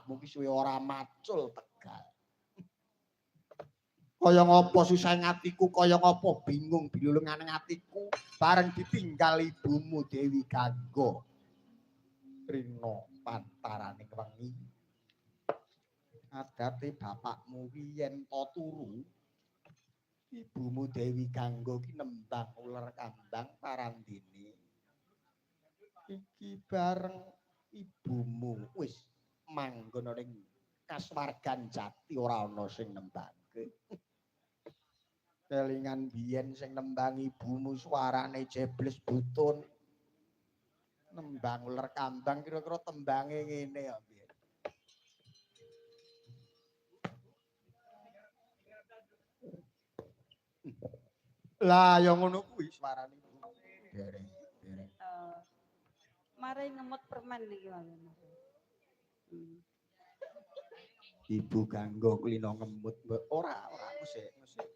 bapakmu ki suwe ora macul Tegal. Kaya ngapa susah atiku, kaya ngapa bingung bilulungane atiku bareng ditinggal ibumu Dewi Gangga. Rina pantaraning wengi. Adate bapakmu ki yen to turu, ibumu Dewi Gangga ki nembang uler kambang parandene. Iki bareng ibumu wis manggon ning kasuwargan jati ora ana sing nembangke. Kelingan biyen sing nembang ibumu suarane jebles butun. Nembang uler kambang kira-kira tembange ngene ya biyen. Lah ya ngono kuwi suarane. Dereng, dereng. Mari ngemut permen iki wae. Ibu Gangga kulino ngemut ora, ora musik, musik.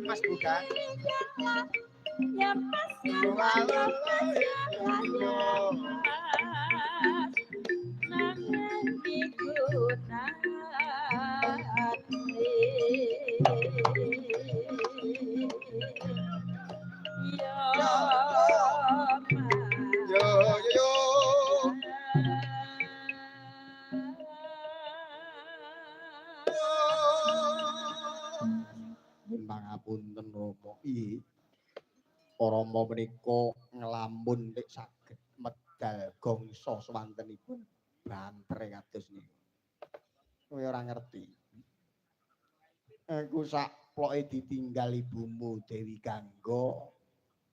Mas bukan? Ya pas ya pas ya pas ya pas nanging digunakne. Ya yo yo. Pangapunten Rama. Piye? Rama menika nglamun nek saged medal gongso swantenipun bantere kados niku. Kowe ora ngerti. Aku sak ploke ditinggal ibumu Dewi Gangga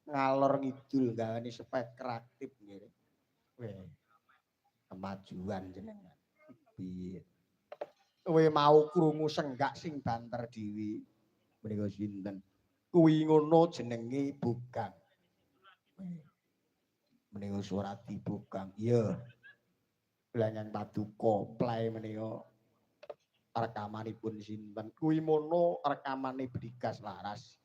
ngalor ngidul gawane speaker aktif ngene. Weh. Kemajuan jenengan. Piye? Kowe mau krungu senggak sing banter dhewe. Menika sinten? Kuwi ngono jenenge Bugang. Menika Surati Bugang. Iya. Blangan paduka play menika rekamanipun sinten? Kuwi mono rekamane Brigas Laras.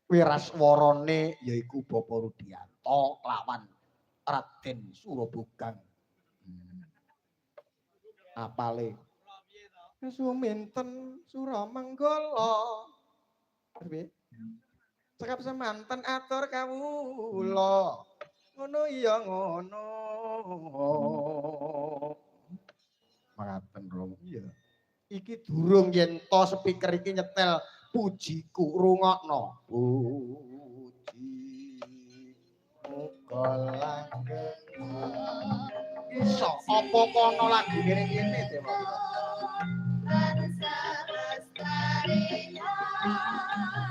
Wiraswarane yaiku Bapak Rudianto kelawan Raden Surabugang. Apale Suminten Suramenggala. Piye? Cekap semanten atur kawula. Ngono iya ngono. Mangaten Rama. Iya. Iki durung yen to speaker iki nyetel pujiku rungokno. Puji muga langgeng. Iso apa kono lagu ngene kene Dewa.